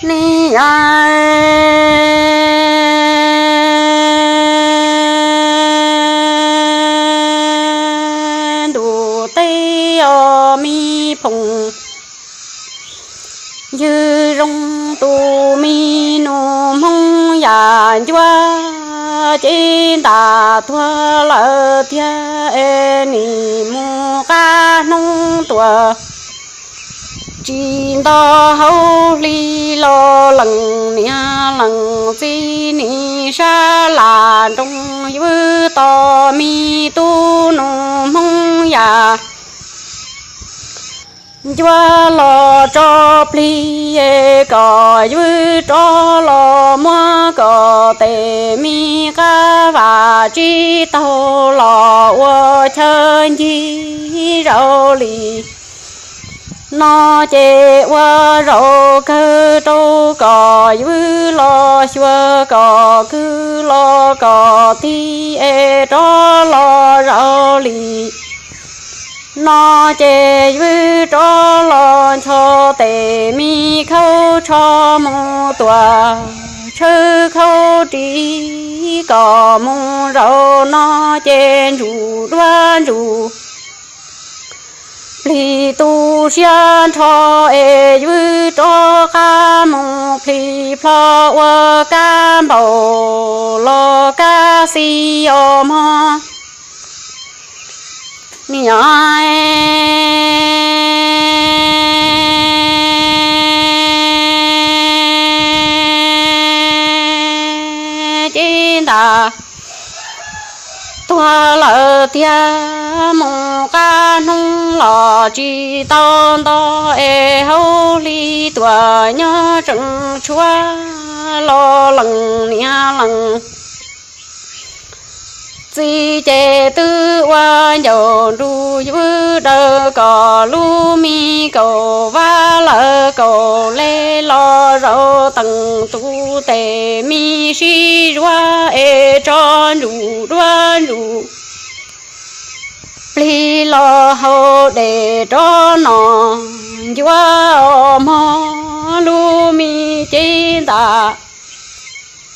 Ni yog ntuj teb os me phooj ywg, zoo tus me nus Hmoob yam ncuab ces ntam tuag lawm tiag es nim mus qab hnub tuaj tsis nto hauv hli los lees niam lees txiv nim sab lam nroo ywj tos me tub nus Hmoob yam ncuab los tso plig kom ywj rov los muab kom tes me qab vam tsib taug los ua chaw ncig zaum li no ces ua zaum kawg rau kom ywj los xyuas kom kwv los kom tig es rov los zaum li no ces ywj rov los ncho tes me khaub tsho mus tuam tshawb khaub ris kom mus zaum no ces ntsuj duab ntsuj plig tu siab nrho es ywj rov qab mus plig plho ua kab npaum los kab xis os mog. Ni yog ces ntam tuag lawm tiag mus qab hnub los tsis tau nto es hauv hli tuaj nyob tseem tshuav los lees niam lees txiv ces twb ua ncaus nrug ywj daws kom lub me kaum vab lawv kaum le los zaum teem tus tes me sib zuag es tso ntsuj duab ntsuj plig los haus dej rov no ncuav os mog lub me cev ntam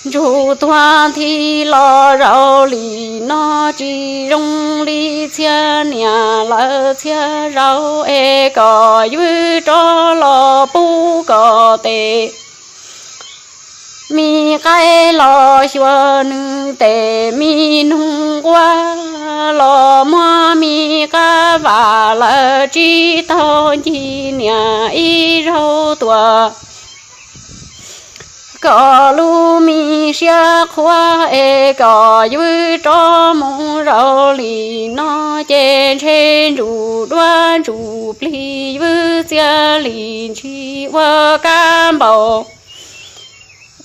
ntsug tuag nthi los zaum li no tsis zoo li txhia niam lawv txhia zaum es kom ywj rov los pub kom tes me qaib los xyuas nws tes me noog nquab los muab me qab vam lawv tsib taug ncig niam ib zaug tuaj kom lub me siab qhuav es kom ywj rov mus zaum li no ces ntshe ntsuj duab ntsuj plig ywj txia li ntsis ua kab npaum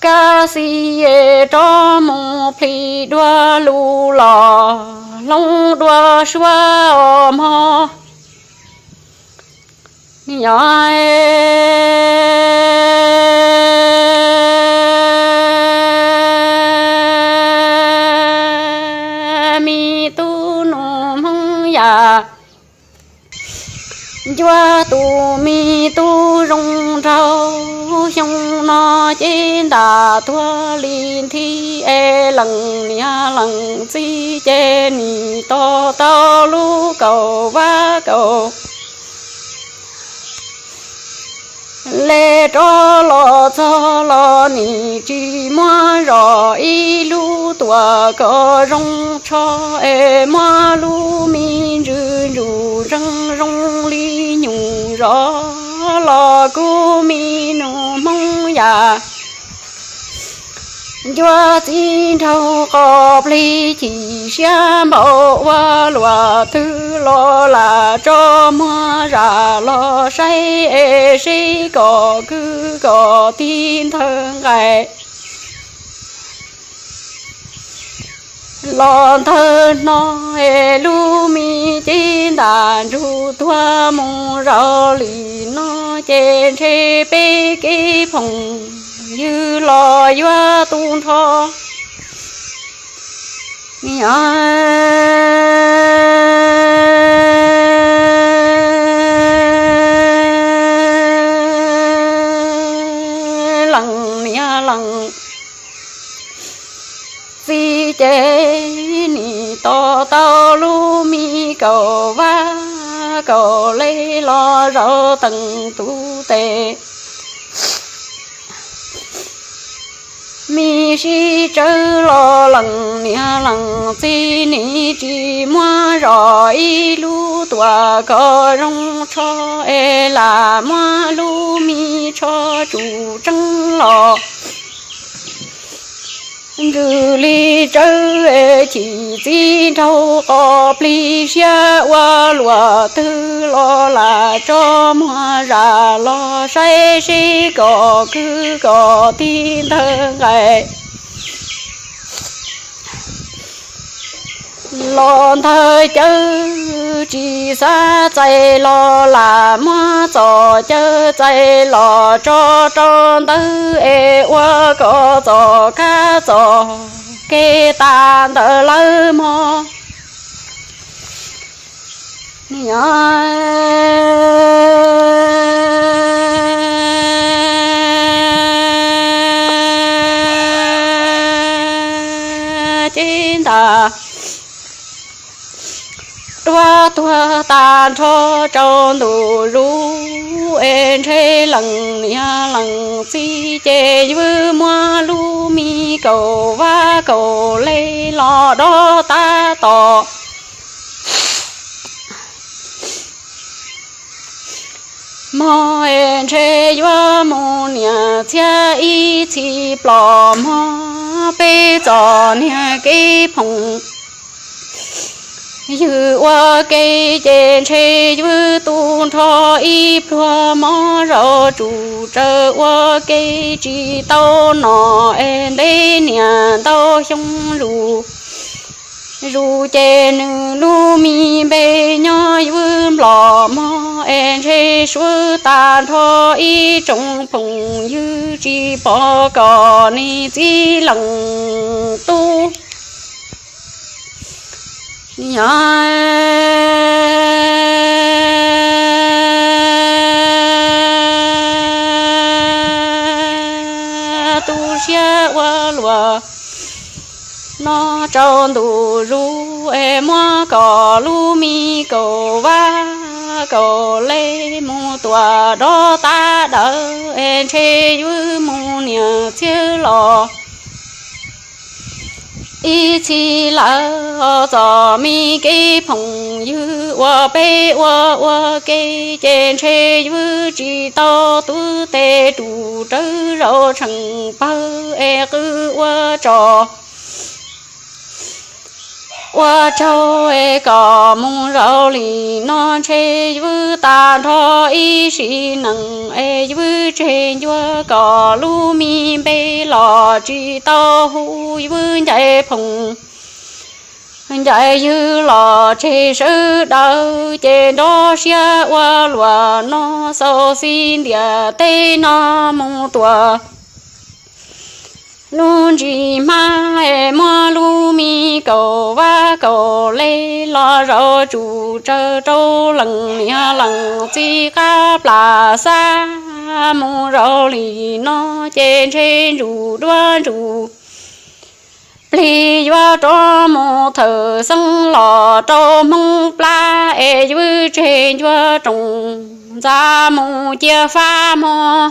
kab xis es rov mus plig dua lus los hloov dua suab os mog. Yog me tub nus Hmoob yam ncuab tus me tub zoo nraug xyoo no ces ntam tuag li nthi es lees niam lees txiv ces nim tos tau lub kaum vab kaum le rov los txog los nim tsis muab zos ib lub tuam kom zoo tsho es muab lub me ntsws ntsuj ntseg zoo li nyuj zos los kuv me nus Hmoob yam ncuab txiv nraug qos plig chim siab npaum ua luaj twg los lam tso muag zam los saib es seb kom kwv kom tig ntawg nqaim los ntawg hno es lub me cev ntam ntsug tuag mus zaum li no ces ntshe peb kev phoom ywg los yuav tu nrho. Yog niag leej txiv ces nim tos tau lub me kaum vab kaum le los zaum teem tus tes. Me sib tsawv los leej niag leej txiv nim tsis muab zom ib lub tuam kom zoo tsho es lam muab lub me tsho tsum tseeb los ntsws li tsawv chim txiv nraug qos plig siab ua luam twg los lam tso muag zam los saib seb kom kwv kom tij ntawd nqaim los ntawd cawv tsis xav txais los lam muab txom cawv txais los tso rau ntawd es ua kom txom kab txom kev tas ntawd lawm mog. Ces ntag duab tuag tag nrho rau ntu zus es ntshe leej niag leej txiv ces yuav muab lub me kaum vab kaum le los dob tab tom mog es ntshe yuav mus niam txhiab ib txhis plos mog peb txom niag kev phooj ywg ua ke ces ntshe yuav tu nrho ib pluag mog zaum tsum tsawv ua ke tsis tau nom es ntev niam ntau xyoo zus zus ces nws lub me npe nyob yuav nplom mog es ntshe suav tag nrho ib tsoom phooj ywg tsis pom kom nws txiv leej tub nyob tu siab ua luam no rau ntu zus es muab kom lub me kaum vab kaum le mus tuam dob tab dawm es ntshe yuav mus niam txhiab los ib txhis lawm os txom me kev phooj ywg ua peb ua ua ke ces ntshe yuav tsis tau tub tes rus rawv zaum tsheej pawg es qw ua tso ua tsaug es kom mus zaum li no ntshe yuav tag nrho ib sim neej es yuav tseg ncua kom lub me npe los tsis tau hu yuav ncaim phooj ncaim ywg los tseg sawv daws ces nrov siab ua luam no xaus xi ntiam teb no mus tuam lub ntsis hmab es muab lub me kaum vab kaum le los zaum tsum tsawv rau leej niag leej txiv qab plas xab mus zaum li no ces ntshe ntsuj duab ntsuj plig yuav rov mus thawm xeeb los rau Hmoob plab es yuav tseg ncua rooj ntxa mus cia fab mog.